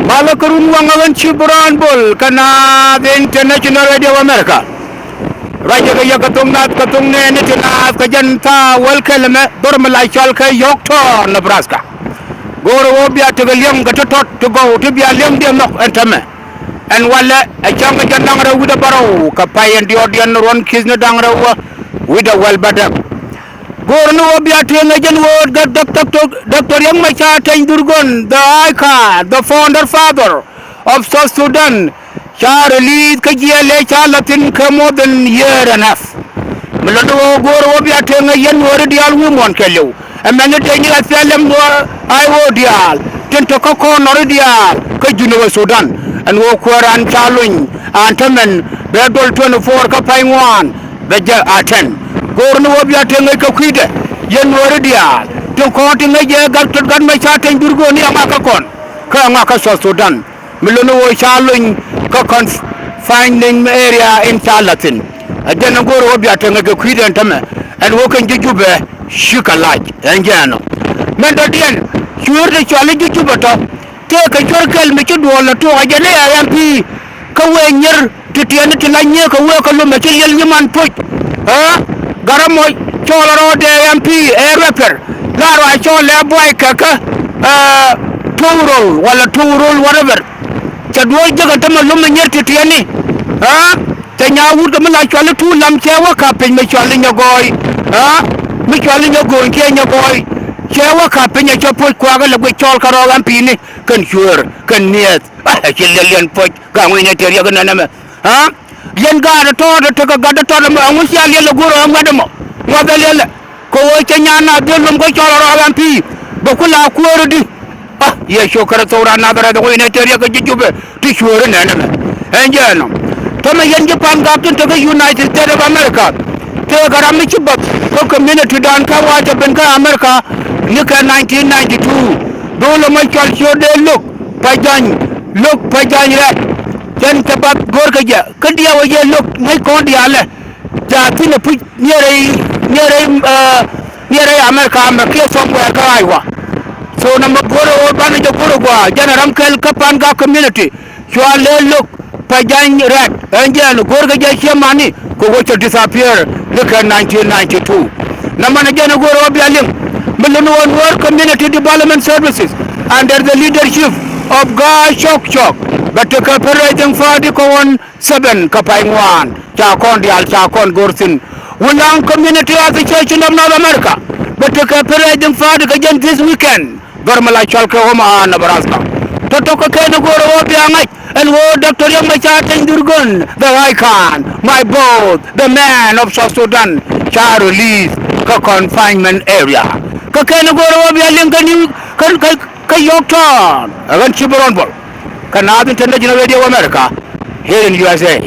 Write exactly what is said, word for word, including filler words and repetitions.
Malä kɛ run waŋä ɣän ci bi raan bol kä Naath International Radio America. Ruacɛ kɛ yɛ kɛ thok Naath kɛ thok nɛɛni ti Naath kɛ jɛn thaak wäl kɛl ɛmɛ dhɔr mi la cɔal kɛ Yorktown, Nebraska. Go̱o̱rä ɣöö bia tekɛ liɛŋ kɛ tɔ̱tɔ̱t ti gɔw ti bia liɛŋdiɛn nhɔk ɛn täämɛ. Ɛn walɛ ɛ cäŋ kɛ jɛn da̱ŋ rɛw wi̱cdɛ bärɔw kɛ pay ɛn diɔ̱ɔ̱kdiɛn ruɔ̱n ki̱thni da̱ŋ rɛw wi̱cdɛ wäl bädäk. Go̱o̱r ni ɣöö bia tëëŋ ɛ jɛn ɣöö Doctor Riek Machar Teny Dhurgon, the icon, the founder father of South Sudan, ca release kä jiɛɛl ëë ca la̱th thi̱n kɛ more than year and half. Mi lotdɛ ɣöö go̱o̱r ɣöö bia tëëŋ ɛ yɛn Nuääri diaal wi̱i̱ muɔ̱ɔ̱n kɛɛliw. Ɛmɛn ni tëë nyi ɛ thil ɛm ɣöö ay ɣöö diaal tin te kä kɔn nɔri diaal kä Junub Sudan. Ɛn ɣöö kuäär an ca luny an täämɛn bɛ duɔl twenty four kä pay ŋuan bɛ jɛ a tɛn. Go̱o̱r ni ɣöö bia tëë ŋäc kɛ kui̱dɛ yɛn Nuääri diaal tin kɔn ti ŋäc jɛ gat tɔt gat Machar Teny Dhurgon ni ɛŋa kä kɔn kä ɛŋa kä South Sudan. Mi lotni ɣöö ca luny kä confinement area in ca la̱th thi̱n. Ɛ jɛn ɛn go̱o̱r ɣöö bia tëë ŋäc kɛ kui̱dɛ ɛn täämɛ ɛn ɣöö kɛn ji̱ Jubɛ cikɛ lac ɛn jɛn ɔ. Mɛn dɔ̱diɛn cuëër ti cɔal i̱ ji̱ Jubɛ tɔ̱ tëëkɛ cuɛr kɛl mi ci duɔ̱ɔ̱r lɛ tuɔɔk ɛ jɛn i̱ ɛ M P kä wëë nyier ti tiɛɛni ti la nyiee kɛ wëë kɛ lomɛ ci liɛl nyiman puc. Ɛ Garamɔc cɔɔl rɔɔdɛ M P ɛ rapper la ruac cɔɔl ɛ buay kɛ kä ɛ Tuurol wala Tuurol whatever. Cɛ duɔ̱ɔ̱c jek ɛn täämɛ lomɛ nyier ti tiɛɛni. Ɛ cɛ nyaa wut kɛ mi la cɔal i̱ Tuur Lam cɛ wä ka̱p piny mi cɔal i̱ Nyagɔɔy. Ɛ mi cɔal i̱ Nyagɔɔy kiɛ Nyagɔɔy cɛ wä ka̱p piny ɛ cɛ puɔ̱c kuakä lɛ guic cɔɔl kɛ rɔɔk M P ni kɛn cuëër kɛn mi̱eth. Ɛ ci liɛl liɛn puɔ̱c gaŋ wi̱i̱ ni tëë riɛk inɛn ɛmɛ. Ɛ yɛn gaat ɛ tɔɔt ɛ tekɛ gat ɛ tɔɔt ɛmɔ ɛŋu cia liɛl ɛ go̱o̱r ɛ ŋuɛ̈t ɛmɔ ŋuɛ̈th ɛ liɛlɛ. Kɛ ɣöö cɛ nyan nath dhil lom kä cɔl ɛ rɔɔk M P bɛ ku la kuäär di. A Yecu Kritho raan Nadharɛth ɛ wi̱i̱ ni tëë riɛk ɛ ji̱ Jubɛ ti cuëëri nɛn ɛmɛ. Ɛn jɛ ɛnɔ täämɛ yɛn ji̱ pa̱n gak tin te kä United States of America. Tëëkɛ ram mi ci bath kä community dan kä wa̱a̱ cɛ ben kä America ni kɛ nineteen ninety two. Dho̱o̱l ɛmɔ cɔl ciöt dee Lok Pajany, Lok Pajany Rɛt. Cɛn cɛ bath go̱o̱rkɛ jɛ kä diaal wä jɛ Lok ŋäc kɔn diaalɛ. Ca thi̱n ɛ puc niɛɛrɛ niɛɛrɛ niɛɛrɛ America mɛ kiɛ somewhere kä Iowa. So nɔmɔ go̱o̱rɛ ɣöö banɛ jɛ go̱o̱rɛ gua̱a̱ jɛn ɛ ram kɛl kä pa̱n gak community. Cua lɛ Lok Pajany Rɛt ɛn jɛn go̱o̱rkɛ jɛ ciɛ mani kɛ ɣöö cɛ disappear ni kɛ nineteen ninety two. Nɔmɔ ni jɛn go̱o̱rɛ ɣöö bia liŋ mi luni ɣöö Nuer Community Development Services under the leadership of Gaa Cɔk Cɔk bɛ tekɛ Patriotic Party kɛ ɣöö seven kä pay ŋuan ca kɔn diaal ca kɔn go̱r thi̱n. Wulaŋ Community Association of North America bɛ tekɛ Patriotic Party kɛ jɛn this weekend. Dhɔr mi la cɔl kɛ Omaha, Nebraska. Tɔ̱tɔ̱ kɛ kɛn go̱o̱rɛ ɣöö bia ŋa̱c ɛn ɣöö Doctor Riek Machar Teny Dhurgon, the icon, my boss, the man of South Sudan, ca release kä confinement area. Kɛ kɛn go̱o̱rɛ ɣöö bia liŋ kä New kä kä kä Yorktown. Ɛ ɣän ci bi rɔn bol kä Naath International Radio America here in U S A.